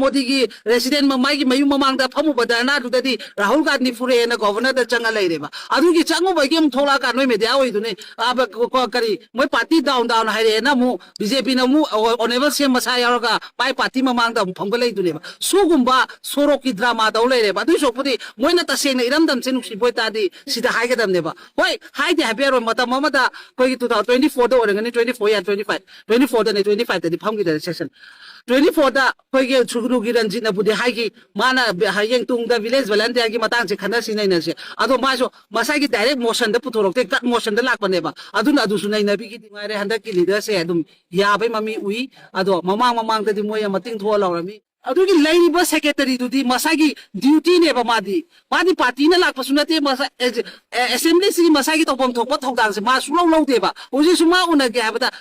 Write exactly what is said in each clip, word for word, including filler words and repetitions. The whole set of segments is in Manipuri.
ꯃꯣꯗꯤꯒꯤ ꯔꯦꯁꯤꯗꯦꯟ ꯃꯃꯥꯏꯒꯤ ꯃꯌꯨꯝ ꯃꯃꯥꯡꯗ ꯐꯝꯃꯨꯕ ꯙꯔꯅꯥꯗꯨꯗꯗꯤ ꯔꯥꯍꯨꯜ ꯒꯥꯟꯙꯤ ꯐꯨꯔꯦꯅ ꯒꯣꯚꯔꯅꯔꯗ ꯆꯪꯉ ꯂꯩꯔꯦꯕ꯫ ꯑꯗꯨꯒꯤ ꯆꯪꯉꯨꯕꯒꯤ ꯑꯃꯨꯛ ꯊꯣꯛꯂꯛꯑꯀꯥꯟ ꯅꯣꯏ ꯃꯦꯗꯤꯌꯥ ꯑꯣꯏꯗꯨꯅꯤ, ꯑꯥ, ꯕ-, ꯀ-, ꯀ-, ꯀꯔꯤ, ꯃꯣꯏ ꯄꯥꯔꯇꯤ ꯗꯥꯎꯟ ꯗꯥꯎꯟ ꯍꯥꯏꯔꯛꯑꯦꯅ ꯑꯃꯨꯛ ꯕꯤ ꯖꯦ ꯄꯤꯅ ꯑꯃꯨꯛ ꯑꯣ-, ꯑꯣꯅꯦꯕꯜ ꯁꯤ ꯑꯦꯝ ꯃꯁꯥ ꯌꯥꯎꯔꯒ ꯃꯥꯏ ꯄꯥꯔꯇꯤ ꯃꯃꯥꯡꯗ ꯑꯃꯨꯛ ꯐꯝꯒꯠꯂꯛꯏꯗꯨꯅꯦꯕ꯫ ꯁꯨꯒꯨꯝꯕ ꯁꯣꯔꯣꯛꯀꯤ ꯗ꯭ꯔꯃꯥ ꯇꯧ ꯂꯩꯔꯦꯕ꯫ ꯑꯗꯨꯏ ꯁꯔꯨꯛꯄꯨꯗꯤ ꯃꯣꯏꯅ ꯇꯁꯦꯡꯅ ꯏꯔꯝꯗꯝꯁꯦ ꯅꯨꯡꯁꯤꯕ ꯑꯣꯏꯇꯥꯔꯗꯤ ꯁꯤꯗ ꯍꯥꯏꯒꯗꯕꯅꯦꯕ꯫ ꯍꯣꯏ, ꯍꯥꯏꯗꯦ ꯍꯥꯏꯕ ꯌꯥꯔꯣꯏ꯫ ꯃꯇꯝ ꯑꯃꯗ ꯑꯩꯈꯣꯏꯒꯤ two thousand twenty fourꯗ ꯑꯣꯏꯔꯝꯒꯅꯤ, twenty four ꯌꯥ twenty five, twenty fourꯗꯅꯦ, twenty fiveꯇꯗꯤ ꯐꯝꯈꯤꯗꯅ ꯁꯦꯁꯟ꯫ Twenty fourꯗ ꯑꯩꯈꯣꯏꯒꯤ ꯁꯨꯒꯅꯨꯒꯤ ꯔꯟꯖꯤꯠꯅꯕꯨꯗꯤ ꯍꯥꯏꯈꯤ, ꯃꯥꯅ ꯕ-, ꯍꯌꯦꯡ ꯇꯨꯡꯗ ꯚꯤꯂꯦꯖ ꯚꯣꯂꯟꯇꯤꯌꯔꯒꯤ ꯃꯇꯥꯡꯁꯦ ꯈꯟꯅꯁꯤ, ꯅꯩꯅꯁꯤ꯫ ꯑꯗꯣ ꯃꯥꯁꯨ ꯃꯁꯥꯒꯤ ꯗꯥꯏꯔꯦꯛ ꯃꯣꯁꯟꯗ ꯄꯨꯊꯣꯔꯛꯇꯦ, ꯀꯠ ꯃꯣꯁꯟꯗ ꯂꯥꯛꯄꯅꯦꯕ꯫ ꯑꯗꯨꯅ ꯑꯗꯨꯁꯨ ꯅꯩꯅꯕꯤꯒꯤꯗꯤ ꯅꯨꯡꯉꯥꯏꯔꯦ, ꯍꯟꯗꯛꯀꯤ ꯂꯤꯗꯔꯁꯦ ꯑꯗꯨꯝ ꯌꯥꯕꯩ ꯃꯃꯤ ꯎꯏ꯫ ꯑꯗꯣ ꯃꯃꯥꯡ ꯃꯃꯥꯡꯗꯗꯤ ꯃꯣꯏ ꯃꯇꯤꯡ ꯊꯣꯛꯑ ꯂꯥꯎꯔꯝꯃꯤ꯫ ꯑꯗꯨꯒꯤ ꯂꯩꯔꯤꯕ ꯁꯦꯀ꯭ꯔꯦꯇꯔꯤꯗꯨꯗꯤ ꯃꯁꯥꯒꯤ ꯗ꯭ꯌꯨꯇꯤꯅꯦꯕ꯫ ꯃꯥꯗꯤ, ꯃꯥꯗꯤ ꯄꯥꯔꯇꯤꯅ ꯂꯥꯛꯄꯁꯨ ꯅꯠꯇꯦ, ꯃꯁꯥ-, ꯑꯦ-, ꯑꯦ-, ꯑꯦꯁꯦꯝꯕ꯭ꯂꯤꯁꯤꯒꯤ ꯃꯁꯥꯒꯤ ꯇꯧꯐꯝ ꯊꯣꯛꯄ ꯊꯧꯗꯥꯡꯁꯦ ꯃꯥ ꯁꯨꯡꯂꯧ ꯂꯧꯗꯦꯕ꯫ ꯍꯧꯖꯤꯛꯁꯨ ꯃꯥ ꯎꯅꯒꯦ ꯍꯥꯏꯕꯗ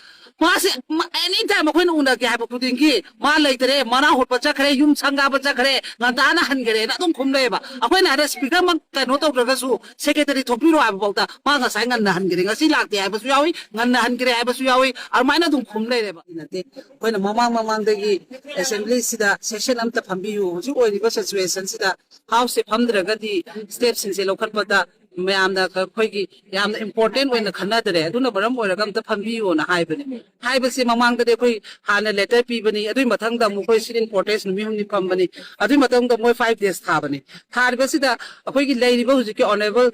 ꯃꯥꯁꯦ ꯃꯥ-, ꯑꯦꯅꯤ ꯇꯥꯏꯝ ꯑꯩꯈꯣꯏꯅ ꯎꯅꯒꯦ ꯍꯥꯏꯕ ꯈꯨꯗꯤꯡꯒꯤ ꯃꯥ ꯂꯩꯇꯔꯦ, ꯃꯅꯥ ꯍꯨꯠꯄ ꯆꯠꯈ꯭ꯔꯦ, ꯌꯨꯝ ꯁꯪꯒꯥꯕ ꯆꯠꯈ꯭ꯔꯦ, ꯉꯟꯇꯥꯅ ꯍꯟꯈ꯭ꯔꯦꯅ ꯑꯗꯨꯝ ꯈꯨꯝ ꯂꯩꯌꯦꯕ꯫ ꯑꯩꯈꯣꯏꯅ ꯍꯥꯏꯔ ꯁ꯭ꯄꯤꯀꯔꯃꯛ ꯀꯩꯅꯣ ꯇꯧꯗ꯭ꯔꯒꯁꯨ ꯁꯦꯀ꯭ꯔꯦꯇꯔꯤ ꯊꯣꯛꯄꯤꯔꯣ ꯍꯥꯏꯕ ꯐꯥꯎꯗ ꯃꯥ ꯉꯁꯥꯏ ꯉꯟꯅ ꯍꯟꯈ꯭ꯔꯦ, ꯉꯁꯤ ꯂꯥꯛꯇꯦ ꯍꯥꯏꯕꯁꯨ ꯌꯥꯎꯏ, ꯉꯟꯅ ꯍꯟꯈ꯭ꯔꯦ ꯍꯥꯏꯕꯁꯨ ꯌꯥꯎꯏ, ꯑꯗꯨꯃꯥꯏꯅ ꯑꯗꯨꯝ ꯈꯨꯝ ꯂꯩꯔꯦꯕ꯫ ꯅꯠꯇꯦ, ꯑꯩꯈꯣꯏꯅ ꯃꯃꯥꯡ ꯃꯃꯥꯡꯗꯒꯤ ꯑꯦꯁꯦꯝꯕ꯭ꯂꯤꯁꯤꯗ ꯁꯦꯁꯟ ꯑꯝꯇ ꯐꯝꯕꯤꯌꯨ, ꯍꯧꯖꯤꯛ ꯑꯣꯏꯔꯤꯕ ꯁꯤꯆꯨꯋꯦꯁꯟꯁꯤꯗ ꯍꯥꯎꯁꯁꯦ ꯐꯝꯗ꯭ꯔꯒꯗꯤ ꯁ꯭ꯇꯦꯞꯁꯤꯡꯁꯦ ꯂꯧꯈꯠꯄꯗ ꯃꯌꯥꯝꯅ ꯑꯩꯈꯣꯏꯒꯤ ꯌꯥꯝꯅ ꯏꯝꯄꯣꯔꯇꯦꯟ ꯑꯣꯏꯅ ꯈꯟꯅꯗ꯭ꯔꯦ, ꯑꯗꯨꯅ ꯃꯔꯝ ꯑꯣꯏꯔꯒ ꯑꯝꯇ ꯐꯝꯕꯤꯌꯣꯅ ꯍꯥꯏꯕꯅꯦ꯫ ꯍꯥꯏꯕꯁꯤ ꯃꯃꯥꯡꯗꯗꯤ ꯑꯩꯈꯣꯏ ꯍꯥꯟꯅ ꯂꯦꯇꯔ ꯄꯤꯕꯅꯤ, ꯑꯗꯨꯒꯤ ꯃꯊꯪꯗ ꯑꯃꯨꯛ ꯑꯩꯈꯣꯏ ꯁꯤꯠ ꯏꯟ ꯄ꯭ꯔꯣꯇꯦꯁ ꯅꯨꯃꯤꯠ ꯍꯨꯝꯅꯤ ꯐꯝꯕꯅꯤ, ꯑꯗꯨꯒꯤ ꯃꯇꯨꯡꯗ ꯃꯣꯏ ꯐꯥꯏꯚ ꯗꯦꯖ ꯊꯥꯕꯅꯤ꯫ ꯊꯥꯔꯤꯕꯁꯤꯗ ꯑꯩꯈꯣꯏꯒꯤ ꯂꯩꯔꯤꯕ ꯍꯧꯖꯤꯛꯀꯤ ꯑꯣꯅꯔꯦꯕꯜ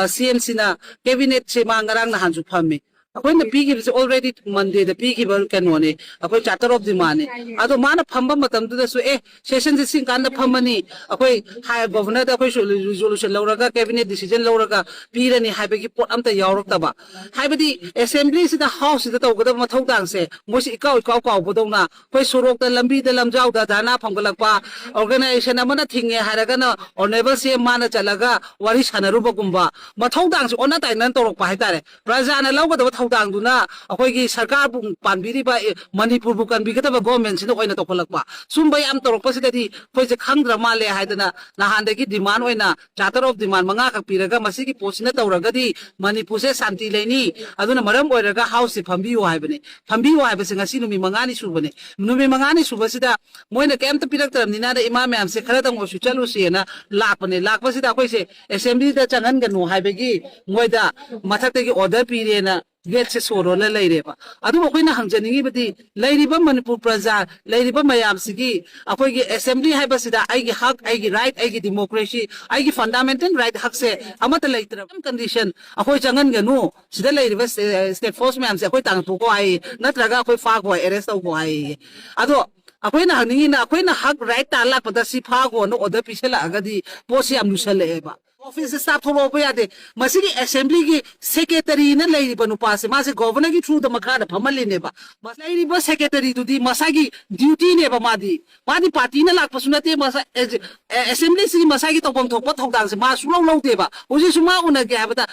ꯁꯤ ꯑꯦꯝ ꯁꯤꯅ ꯀꯦꯕꯤꯅꯦꯠꯁꯦ ꯃꯥ ꯉꯔꯥꯡ ꯅꯍꯥꯟꯁꯨ ꯐꯝꯃꯤ꯫ ꯑꯩꯈꯣꯏꯅ ꯄꯤꯈꯤꯕꯁꯦ ꯑꯣꯜꯔꯦꯗꯤ ꯃꯟꯗꯦꯗ ꯄꯤꯈꯤꯕ ꯀꯩꯅꯣꯅꯦ, ꯑꯩꯈꯣꯏ ꯆꯥꯔꯇꯔ ꯑꯣꯐ ꯗꯤꯃꯥꯟꯅꯦ꯫ ꯑꯗꯣ ꯃꯥꯅ ꯐꯝꯕ ꯃꯇꯝꯗꯨꯗꯁꯨ, ꯑꯦ, ꯁꯦꯁꯟꯁꯦ ꯁꯤ ꯀꯥꯟꯗ ꯐꯝꯃꯅꯤ, ꯑꯩꯈꯣꯏ ꯍꯥꯏ ꯒꯣꯚꯔꯅꯔꯗ ꯑꯩꯈꯣꯏ ꯔꯤꯖꯣꯂꯨꯁꯟ ꯂꯧꯔꯒ ꯀꯦꯕꯤꯅꯦꯠ ꯗꯤꯁꯤꯖꯟ ꯂꯧꯔꯒ ꯄꯤꯔꯅꯤ ꯍꯥꯏꯕꯒꯤ ꯄꯣꯠ ꯑꯝꯇ ꯌꯥꯎꯔꯛꯇꯕ꯫ ꯍꯥꯏꯕꯗꯤ ꯑꯦꯁꯦꯝꯕ꯭ꯂꯤꯁꯤꯗ ꯍꯥꯎꯁꯁꯤꯗ ꯇꯧꯒꯗꯕ ꯃꯊꯧꯗꯥꯡꯁꯦ ꯃꯣꯏꯁꯤ ꯏꯀꯥꯎ ꯏꯀꯥꯎ ꯀꯥꯎꯕꯗꯧꯅ ꯑꯩꯈꯣꯏ ꯁꯣꯔꯣꯛꯇ, ꯂꯝꯕꯤꯗ, ꯂꯝꯖꯥꯎꯗ ꯙꯔꯅꯥ ꯐꯝꯒꯠꯂꯛꯄ, ꯑꯣꯔꯒꯅꯥꯏꯖꯦꯁꯟ ꯑꯃꯅ ꯊꯤꯡꯉꯦ ꯍꯥꯏꯔꯒꯅ ꯑꯣꯅꯔꯦꯕꯜ ꯁꯤ ꯑꯦꯝ ꯃꯥꯅ ꯆꯠꯂꯒ ꯋꯥꯔꯤ ꯁꯥꯟꯅꯔꯨꯕꯒꯨꯝꯕ, ꯃꯊꯧꯗꯥꯡꯁꯦ ꯑꯣꯟꯅ ꯇꯥꯏꯅꯅ ꯇꯧꯔꯛꯄ ꯍꯥꯏꯇꯥꯔꯦ꯫ ꯄ꯭ꯔꯖꯥꯅ ꯂꯧꯒꯗꯕ ꯊꯧꯗꯥꯡ ꯊꯧꯗꯥꯡꯗꯨꯅ ꯑꯩꯈꯣꯏꯒꯤ ꯁꯔꯀꯥꯔꯕꯨ ꯄꯥꯟꯕꯤꯔꯤꯕ, ꯑꯦ, ꯃꯅꯤꯄꯨꯔꯕꯨ ꯀꯟꯕꯤꯒꯗꯕ ꯒꯣꯔꯃꯦꯟꯁꯤꯅ ꯑꯣꯏꯅ ꯇꯧꯈꯠꯂꯛꯄ꯫ ꯁꯨꯝꯕ ꯌꯥꯝ ꯇꯧꯔꯛꯄꯁꯤꯗꯗꯤ ꯑꯩꯈꯣꯏꯁꯦ ꯈꯪꯗ꯭ꯔ ꯃꯥꯜꯂꯦ ꯍꯥꯏꯗꯅ ꯅꯍꯥꯟꯗꯒꯤ ꯗꯤꯃꯥꯟ ꯑꯣꯏꯅ ꯆꯥꯔꯇꯔ ꯑꯣꯐ ꯗꯤꯃꯥꯟ ꯃꯉꯥꯈꯛ ꯄꯤꯔꯒ ꯃꯁꯤꯒꯤ ꯄꯣꯠꯁꯤꯅ ꯇꯧꯔꯒꯗꯤ ꯃꯅꯤꯄꯨꯔꯁꯦ ꯁꯥꯟꯇꯤ ꯂꯩꯅꯤ, ꯑꯗꯨꯅ ꯃꯔꯝ ꯑꯣꯏꯔꯒ ꯍꯥꯎꯁꯁꯦ ꯐꯝꯕꯤꯌꯨ ꯍꯥꯏꯕꯅꯤ꯫ ꯐꯝꯕꯤꯌꯨ ꯍꯥꯏꯕꯁꯦ ꯉꯁꯤ ꯅꯨꯃꯤꯠ ꯃꯉꯥꯅꯤ ꯁꯨꯕꯅꯦ꯫ ꯅꯨꯃꯤꯠ ꯃꯉꯥꯅꯤ ꯁꯨꯕꯁꯤꯗ ꯃꯣꯏꯅ ꯀꯩꯝꯇ ꯄꯤꯔꯛꯇ꯭ꯔꯕꯅꯤꯅ ꯏꯃꯥ ꯃꯌꯥꯝꯁꯦ ꯈꯔꯗꯪ ꯑꯣꯏꯔꯁꯨ ꯆꯠꯂꯨꯁꯦꯅ ꯂꯥꯛꯄꯅꯦ꯫ ꯂꯥꯛꯄꯁꯤꯗ ꯑꯩꯈꯣꯏꯁꯦ ꯑꯦꯁꯦꯝꯕ꯭ꯂꯤꯗ ꯆꯪꯍꯟꯒꯅꯨ ꯍꯥꯏꯕꯒꯤ ꯃꯣꯏꯗ ꯃꯊꯛꯇꯒꯤ ꯑꯣꯔꯗꯔ ꯄꯤꯔꯦꯅ ꯒꯦꯠꯁꯦ ꯁꯣ ꯂꯣꯜꯂ ꯂꯩꯔꯦꯕ꯫ ꯑꯗꯨꯕꯨ ꯑꯩꯈꯣꯏꯅ ꯍꯪꯖꯅꯤꯡꯉꯤꯕꯗꯤ ꯂꯩꯔꯤꯕ ꯃꯅꯤꯄꯨꯔ ꯄ꯭ꯔꯖꯥ, ꯂꯩꯔꯤꯕ ꯃꯌꯥꯝꯁꯤꯒꯤ ꯑꯩꯈꯣꯏꯒꯤ ꯑꯦꯁꯦꯝꯕ꯭ꯂꯤ ꯍꯥꯏꯕꯁꯤꯗ ꯑꯩꯒꯤ ꯍꯛ, ꯑꯩꯒꯤ ꯔꯥꯏꯠ, ꯑꯩꯒꯤ ꯗꯤꯃꯣꯀ꯭ꯔꯦꯁꯤ, ꯑꯩꯒꯤ ꯐꯟꯗꯥꯃꯦꯟꯇꯦꯜ ꯔꯥꯏꯠ ꯍꯛꯁꯦ ꯑꯃꯠꯇ ꯂꯩꯇ꯭ꯔꯕ ꯀꯟꯗꯤꯁꯟ ꯑꯩꯈꯣꯏ ꯆꯪꯍꯟꯒꯅꯨ, ꯁꯤꯗ ꯂꯩꯔꯤꯕ ꯁ꯭ꯇꯦ-, ꯁ꯭ꯇꯦꯠ ꯐꯣꯔꯁ ꯃꯌꯥꯝꯁꯦ ꯑꯩꯈꯣꯏ ꯇꯥꯟꯊꯣꯛꯈꯣ ꯍꯥꯏꯌꯦ, ꯅꯠꯇ꯭ꯔꯒ ꯑꯩꯈꯣꯏ ꯐꯥꯈꯣ, ꯑꯦꯔꯦꯁ ꯇꯧꯈꯣ ꯍꯥꯏꯌꯦ꯫ ꯑꯗꯣ ꯑꯩꯈꯣꯏꯅ ꯍꯪꯅꯤꯡꯉꯤꯅ ꯑꯩꯈꯣꯏꯅ ꯍꯛ ꯔꯥꯏꯠ ꯇꯥꯟ ꯂꯥꯛꯄꯗ ꯁꯤ ꯐꯥꯈꯣꯅ ꯑꯣꯔꯗꯔ ꯄꯤꯁꯜꯂꯛꯑꯒꯗꯤ ꯄꯣꯠꯁꯤ ꯌꯥꯝ ꯂꯨꯁꯜꯂꯛꯑꯦꯕ꯫ ꯑꯣꯐꯤꯁꯁꯦ ꯁ꯭ꯇꯥꯐ ꯊꯣꯛꯂꯛꯄ ꯌꯥꯗꯦ꯫ ꯃꯁꯤꯒꯤ ꯑꯦꯁꯦꯝꯕ꯭ꯂꯤꯒꯤ ꯁꯦꯀ꯭ꯔꯦꯇꯔꯤꯅ ꯂꯩꯔꯤꯕ ꯅꯨꯄꯥꯁꯦ, ꯃꯥꯁꯦ ꯒꯣꯚꯔꯅꯔꯒꯤ ꯊ꯭ꯔꯨꯗ ꯃꯈꯥꯗ ꯐꯝꯍꯜꯂꯤꯅꯦꯕ꯫ ꯃꯁ-, ꯂꯩꯔꯤꯕ ꯁꯦꯀ꯭ꯔꯦꯇꯔꯤꯗꯨꯗꯤ ꯃꯁꯥꯒꯤ ꯗ꯭ꯌꯨꯇꯤꯅꯦꯕ꯫ ꯃꯥꯗꯤ, ꯃꯥꯗꯤ ꯄꯥꯔꯇꯤꯅ ꯂꯥꯛꯄꯁꯨ ꯅꯠꯇꯦ, ꯃꯁꯥ-, ꯑꯦ-, ꯑꯦ-, ꯑꯦꯁꯦꯝꯕ꯭ꯂꯤꯁꯤꯒꯤ ꯃꯁꯥꯒꯤ ꯇꯧꯐꯝ ꯊꯣꯛꯄ ꯊꯧꯗꯥꯡꯁꯦ ꯃꯥ ꯁꯨꯡꯂꯧ ꯂꯧꯗꯦꯕ꯫ ꯍꯧꯖꯤꯛꯁꯨ ꯃꯥ ꯎꯅꯒꯦ ꯍꯥꯏꯕꯗ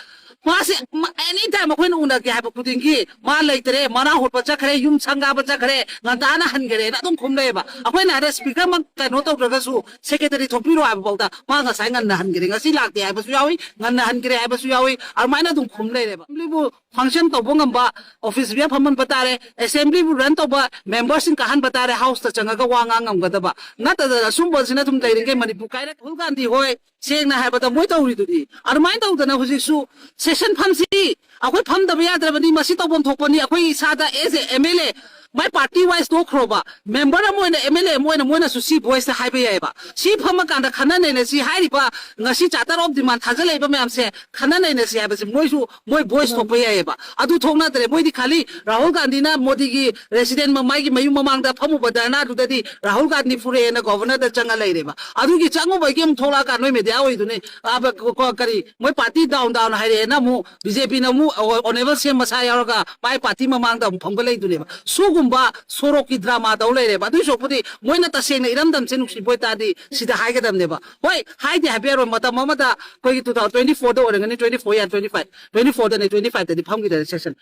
ꯃꯥꯁꯦ, ꯃꯥ, ꯑꯦꯅꯤ ꯇꯥꯏꯝ ꯑꯩꯈꯣꯏꯅ ꯎꯅꯒꯦ ꯍꯥꯏꯕ ꯈꯨꯗꯤꯡꯒꯤ ꯃꯥ ꯂꯩꯇ꯭ꯔꯦ, ꯃꯅꯥ ꯍꯨꯠꯄ ꯆꯠꯈ꯭ꯔꯦ, ꯌꯨꯝ ꯁꯪꯒꯥꯕ ꯆꯠꯈ꯭ꯔꯦ, ꯉꯟꯇꯥꯅ ꯍꯟꯈ꯭ꯔꯦꯅ ꯑꯗꯨꯝ ꯈꯨꯝ ꯂꯩꯌꯦꯕ꯫ ꯑꯩꯈꯣꯏꯅ ꯍꯥꯏꯔꯦ, ꯁ꯭ꯄꯤꯀꯔꯃꯛ ꯀꯩꯅꯣ ꯇꯧꯗ꯭ꯔꯒꯁꯨ ꯁꯦꯀ꯭ꯔꯦꯇꯔꯤ ꯊꯣꯛꯄꯤꯔꯣ ꯍꯥꯏꯕ ꯐꯥꯎꯗ ꯃꯥ ꯉꯁꯥꯏ ꯉꯟꯅ ꯍꯟꯈ꯭ꯔꯦ, ꯉꯁꯤ ꯂꯥꯛꯇꯦ ꯍꯥꯏꯕꯁꯨ ꯌꯥꯎꯏ, ꯉꯟꯅ ꯍꯟꯈ꯭ꯔꯦ ꯍꯥꯏꯕꯁꯨ ꯌꯥꯎꯏ, ꯑꯗꯨꯃꯥꯏꯅ ꯑꯗꯨꯝ ꯈꯨꯝ ꯂꯩꯔꯦꯕ꯫ ꯑꯦꯁꯦꯝꯕ꯭ꯂꯤꯕꯨ ꯐꯪꯁꯟ ꯇꯧꯕ ꯉꯝꯕ ꯑꯣꯐꯤꯁ ꯕꯤꯌꯥ ꯐꯝꯍꯟꯕ ꯇꯥꯔꯦ, ꯑꯦꯁꯦꯝꯕ꯭ꯂꯤꯕꯨ ꯔꯟ ꯇꯧꯕ ꯃꯦꯝꯕꯔꯁꯤꯡ ꯀꯥꯍꯟꯕ ꯇꯥꯔꯦ, ꯍꯥꯎꯁꯇ ꯆꯪꯉꯒ ꯋꯥ ꯉꯥꯡ ꯉꯝꯒꯗꯕ꯫ ꯅꯠꯇꯗꯅ ꯑꯁꯨꯝꯕꯁꯤꯅ ꯑꯗꯨꯝ ꯂꯩꯔꯤꯈꯩ ꯃꯅꯤꯄꯨꯔ ꯀꯥꯏꯔ꯫ ꯔꯥꯍꯨꯜ ꯒꯥꯟꯙꯤ ꯍꯣꯏ, ꯁꯦꯡꯅ ꯍꯥꯏꯕꯗ ꯃꯣꯏ ꯇꯧꯔꯤꯗꯨꯗꯤ꯫ ꯑꯗꯨꯃꯥꯏꯅ ꯇꯧꯗꯅ ꯍꯧꯖꯤꯛꯁꯨ ꯁꯦꯁꯟ ꯐꯝꯁꯤ, ꯑꯩꯈꯣꯏ ꯐꯝꯗꯕ ꯌꯥꯗ꯭ꯔꯕꯅꯤ, ꯃꯁꯤ ꯇꯧꯐꯝ ꯊꯣꯛꯄꯅꯤ, ꯑꯩꯈꯣꯏ ꯏꯁꯥꯗ as a M L A, my party wise ꯇꯣꯛꯈ꯭ꯔꯣꯕ, ꯃꯦꯝꯕꯔ ꯑꯃ ꯑꯣꯏꯅ, ꯑꯦꯝ ꯑꯦꯜ ꯑꯦ ꯑꯃ ꯑꯣꯏꯅ ꯃꯣꯏꯅꯁꯨ ꯁꯤ ꯚꯣꯏꯁꯇ ꯍꯥꯏꯕ ꯌꯥꯏꯑꯕ꯫ ꯁꯤ ꯐꯝꯃꯀꯥꯟꯗ ꯈꯟꯅ ꯅꯩꯅꯁꯤ ꯍꯥꯏꯔꯤꯕ ꯉꯁꯤ ꯆꯥꯔꯇꯔ ꯑꯣꯐ ꯗꯤꯃꯥꯟ ꯊꯥꯖꯤꯜꯂꯛꯏꯕ ꯃꯌꯥꯝꯁꯦ ꯈꯟꯅ ꯅꯩꯅꯁꯤ ꯍꯥꯏꯕꯁꯦ ꯃꯣꯏꯁꯨ ꯃꯣꯏ ꯚꯣꯏꯁ ꯊꯣꯛꯄ ꯌꯥꯏꯑꯕ꯫ ꯑꯗꯨ ꯊꯣꯛꯅꯗ꯭ꯔꯦ꯫ ꯃꯣꯏꯗꯤ ꯈꯥꯂꯤ ꯔꯥꯍꯨꯜ ꯒꯥꯟꯙꯤꯅ ꯃꯣꯗꯤꯒꯤ ꯔꯦꯁꯤꯗꯦꯟ ꯃꯃꯥꯏꯒꯤ ꯃꯌꯨꯝ ꯃꯃꯥꯡꯗ ꯐꯝꯃꯨꯕ ꯙꯔꯅꯥꯗꯨꯗꯗꯤ ꯔꯥꯍꯨꯜ ꯒꯥꯟꯙꯤ ꯐꯨꯔꯛꯑꯦꯅ ꯒꯣꯚꯔꯅꯔꯗ ꯆꯪꯉ ꯂꯩꯔꯦꯕ꯫ ꯑꯗꯨꯒꯤ ꯆꯪꯉꯨꯕꯒꯤ ꯑꯃꯨꯛ ꯊꯣꯛꯂꯛꯑꯀꯥꯟ ꯅꯣꯏ ꯃꯦꯗꯤꯌꯥ ꯑꯣꯏꯗꯨꯅꯤ, ꯑ, ꯕ-, ꯀ-, ꯀ-, ꯀꯔꯤ, ꯃꯣꯏ ꯄꯥꯔꯇꯤ ꯗꯥꯎꯟ ꯗꯥꯎꯟ ꯍꯥꯏꯔꯛꯑꯦꯅ ꯑꯃꯨꯛ ꯕꯤ ꯖꯦ ꯄꯤꯅ ꯑꯃꯨꯛ ꯑꯣ-, ꯑꯣꯅꯦꯕꯜ ꯁꯦꯝ ꯃꯁꯥ ꯌꯥꯎꯔꯒ ꯃꯥꯏ ꯄꯥꯔꯇꯤ ꯃꯃꯥꯡꯗ ꯑꯃꯨꯛ ꯐꯝꯒꯠꯂꯛꯏꯗꯨꯅꯦꯕ꯫ ꯁꯨꯒꯨꯝꯕ ꯁꯣꯔꯣꯛꯀꯤ ꯗ꯭ꯔꯃꯥ ꯇꯧ ꯂꯩꯔꯦꯕ꯫ ꯑꯗꯨꯏ ꯁꯔꯨꯛꯄꯨꯗꯤ ꯃꯣꯏꯅ ꯇꯁꯦꯡꯅ ꯏꯔꯝꯗꯝꯁꯦ ꯅꯨꯡꯁꯤꯕ ꯑꯣꯏꯇꯥꯔꯗꯤ ꯁꯤꯗ ꯍꯥꯏꯒꯗꯕꯅꯦꯕ꯫ ꯍꯣꯏ, ꯍꯥꯏꯗꯦ ꯍꯥꯏꯕ ꯌꯥꯔꯣꯏ꯫ ꯃꯇꯝ ꯑꯃꯗ ꯑꯩꯈꯣꯏꯒꯤ two thousand twenty fourꯗ ꯑꯣꯏꯔꯝꯒꯅꯤ, twenty four ꯌꯥ twenty five, twenty fourꯗꯅꯦ, twenty fiveꯇꯗꯤ ꯐꯝꯈꯤꯗꯅ ꯁꯦꯁꯟ꯫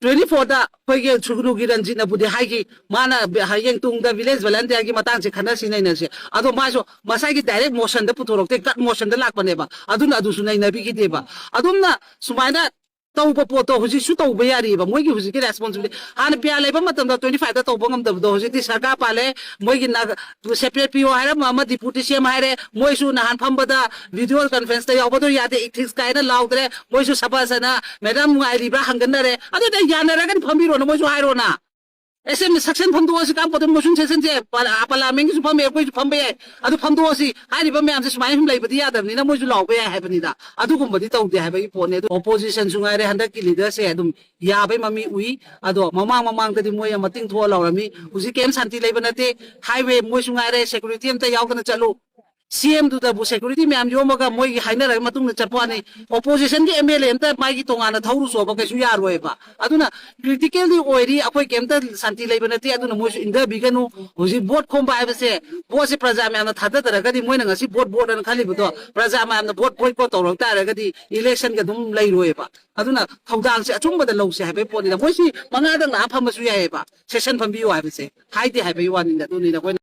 Twenty fourꯗ ꯑꯩꯈꯣꯏꯒꯤ ꯁꯨꯒꯅꯨꯒꯤ ꯔꯟꯖꯤꯠꯅꯕꯨꯗꯤ ꯍꯥꯏꯈꯤ, ꯃꯥꯅ ꯍꯌꯦꯡ ꯇꯨꯡꯗ ꯚꯤꯂꯦꯖ ꯚꯣꯂꯟꯇꯤꯌꯔꯒꯤ ꯃꯇꯥꯡꯁꯦ ꯈꯟꯅꯁꯤ ꯅꯩꯅꯁꯤ꯫ ꯑꯗꯣ ꯃꯥꯁꯨ ꯃꯁꯥꯒꯤ ꯗꯥꯏꯔꯦꯛ ꯃꯣꯁꯟꯗ ꯄꯨꯊꯣꯔꯛꯇꯦ, ꯀꯠ ꯃꯣꯁꯟꯗ ꯂꯥꯛꯄꯅꯦꯕ꯫ ꯑꯗꯨꯅ ꯑꯗꯨꯁꯨ ꯅꯩꯅꯕꯤꯈꯤꯗꯦꯕ꯫ ꯑꯗꯨꯝꯅ ꯁꯨꯃꯥꯏꯅ ꯇꯧꯕ ꯄꯣꯠꯇꯣ ꯍꯧꯖꯤꯛꯁꯨ ꯇꯧꯕ ꯌꯥꯔꯤꯑꯕ꯫ ꯃꯣꯏꯒꯤ ꯍꯧꯖꯤꯛꯀꯤ ꯔꯦꯁꯄꯣꯟꯁꯤꯕꯤꯂꯤꯇꯤ ꯍꯥꯟꯅ ꯄꯤꯌꯥ ꯂꯩꯕ ꯃꯇꯝꯗ twenty fiveꯇ ꯇꯧꯕ ꯉꯝꯗꯕꯗꯣ ꯍꯧꯖꯤꯛꯇꯤ ꯁꯔꯀꯥꯔ ꯄꯥꯜꯂꯦ꯫ ꯃꯣꯏꯒꯤ ꯅꯥꯒ-, ꯁꯦꯄꯔꯦꯠ ꯄꯤꯌꯣ ꯍꯥꯏꯔꯝꯕ ꯑꯃ ꯗꯤꯄꯨꯇꯤ ꯁꯤ ꯑꯦꯝ ꯍꯥꯏꯔꯦ꯫ ꯃꯣꯏꯁꯨ ꯅꯍꯥꯟ ꯐꯝꯕꯗ ꯚꯤꯗꯤꯑꯣ ꯀꯟꯐ꯭ꯔꯦꯟꯁꯇ ꯌꯥꯎꯕꯗꯣ ꯌꯥꯗꯦ, ꯏꯊꯤꯛꯁ ꯀꯥꯏꯅ ꯂꯥꯎꯗ꯭ꯔꯦ꯫ ꯃꯣꯏꯁꯨ ꯁꯕꯥꯁ ꯑꯅ ꯃꯦꯗꯥꯝ ꯅꯨꯡꯉꯥꯏꯔꯤꯕ꯭ꯔꯥ ꯍꯪꯒꯠꯅꯔꯦ꯫ ꯑꯗꯨꯗꯤ ꯌꯥꯅꯔꯒꯗꯤ ꯐꯝꯕꯤꯔꯣꯅ ꯃꯣꯏꯁꯨ ꯍꯥꯏꯔꯣꯅ꯫ ꯑꯦꯁ ꯑꯦꯝ ꯁꯦꯛꯁꯟ ꯐꯝꯗꯣꯛꯑꯁꯤ ꯀꯥꯟ ꯄꯣꯠꯇ ꯃꯣꯁꯟ ꯁꯦꯁꯟꯁꯦ ꯄꯥꯔꯂꯥꯃꯦꯟꯒꯤꯁꯨ ꯐꯝꯕ ꯌꯥꯏ, ꯑꯩꯈꯣꯏꯁꯨ ꯐꯝꯕ ꯌꯥꯏ꯫ ꯑꯗꯨ ꯐꯝꯗꯣꯛꯑꯁꯤ ꯍꯥꯏꯔꯤꯕ ꯃꯌꯥꯝꯁꯦ ꯁꯨꯃꯥꯏꯅ ꯁꯨꯝ ꯂꯩꯕꯗꯤ ꯌꯥꯗꯕꯅꯤꯅ ꯃꯣꯏꯁꯨ ꯂꯥꯎꯕ ꯌꯥꯏ ꯍꯥꯏꯕꯅꯤꯗ꯫ ꯑꯗꯨꯒꯨꯝꯕꯗꯤ ꯇꯧꯗꯦ ꯍꯥꯏꯕꯒꯤ ꯄꯣꯠꯅꯦ꯫ ꯑꯗꯨ ꯑꯣꯄꯣꯖꯤꯁꯟꯁꯨ ꯉꯥꯏꯔꯦ, ꯍꯟꯗꯛꯀꯤ ꯂꯤꯗꯔꯁꯦ ꯑꯗꯨꯝ ꯌꯥꯕꯩ ꯃꯃꯤ ꯎꯏ꯫ ꯑꯗꯣ ꯃꯃꯥꯡ ꯃꯃꯥꯡꯗꯗꯤ ꯃꯣꯏ ꯃꯇꯤꯡ ꯊꯣꯛꯑ ꯂꯥꯎꯔꯝꯃꯤ꯫ ꯍꯧꯖꯤꯛ ꯀꯩꯝ ꯁꯥꯟꯇꯤ ꯂꯩꯕ ꯅꯠꯇꯦ꯫ ꯍꯥꯏꯋꯦ ꯃꯣꯏꯁꯨ ꯉꯥꯏꯔꯦ, ꯁꯦꯀꯨꯔꯤꯇꯤ ꯑꯝꯇ ꯌꯥꯎꯗꯅ ꯆꯠꯂꯨ꯫ ꯁꯤ ꯑꯦꯝꯗꯨꯗꯕꯨ ꯁꯦꯀꯨꯔꯤꯇꯤ ꯃꯌꯥꯝ ꯌꯣꯝꯃꯒ ꯃꯣꯏꯒꯤ ꯍꯥꯏꯅꯔꯒ ꯃꯇꯨꯡꯗ ꯆꯠꯄ ꯋꯥꯅꯤ꯫ ꯑꯣꯄꯣꯖꯤꯁꯟꯒꯤ ꯑꯦꯝ ꯑꯦꯜ ꯑꯦ ꯑꯝꯇ ꯃꯥꯒꯤ ꯇꯣꯉꯥꯟꯅ ꯊꯧꯔꯨ ꯆꯣꯕ ꯀꯩꯁꯨ ꯌꯥꯔꯣꯏꯕ꯫ ꯑꯗꯨꯅ ꯀ꯭ꯔꯤꯇꯤꯀꯦꯜꯗꯤ ꯑꯣꯏꯔꯤ, ꯑꯩꯈꯣꯏ ꯀꯩꯝꯇ ꯁꯥꯟꯇꯤ ꯂꯩꯕ ꯅꯠꯇꯦ꯫ ꯑꯗꯨꯅ ꯃꯣꯏꯁꯨ ꯏꯟꯊꯕꯤꯒꯅꯨ꯫ ꯍꯧꯖꯤꯛ ꯚꯣꯠ ꯈꯣꯝꯕ ꯍꯥꯏꯕꯁꯦ, ꯚꯣꯠꯁꯦ ꯄ꯭ꯔꯖꯥ ꯃꯌꯥꯝꯅ ꯊꯥꯗꯗꯔꯒꯗꯤ ꯃꯣꯏꯅ ꯉꯁꯤ ꯚꯣꯠ ꯚꯣꯠ ꯑꯅ ꯈꯜꯂꯤꯕꯗꯣ, ꯄ꯭ꯔꯖꯥ ꯃꯌꯥꯝꯅ ꯚꯣꯠ ꯚꯣꯠ ꯚꯣꯠ ꯇꯧꯔꯛ ꯇꯥꯔꯒꯗꯤ ꯏꯂꯦꯛꯁꯟꯒ ꯑꯗꯨꯝ ꯂꯩꯔꯣꯏꯕ꯫ ꯑꯗꯨꯅ ꯊꯧꯗꯥꯡꯁꯦ ꯑꯆꯨꯝꯕꯗ ꯂꯧꯁꯦ ꯍꯥꯏꯕꯒꯤ ꯄꯣꯠꯅꯤꯗ꯫ ꯃꯣꯏꯁꯤ ꯃꯉꯥꯗꯪ ꯂꯥꯛꯑ ꯐꯝꯕꯁꯨ ꯌꯥꯏꯑꯕ, ꯁꯦꯁꯟ ꯐꯝꯕꯤꯌꯨ ꯍꯥꯏꯕꯁꯦ ꯍꯥꯏꯗꯦ ꯍꯥꯏꯕꯒꯤ ꯋꯥꯅꯤꯗ꯫ ꯑꯗꯨꯅꯤꯗ ꯑꯩꯈꯣꯏꯅ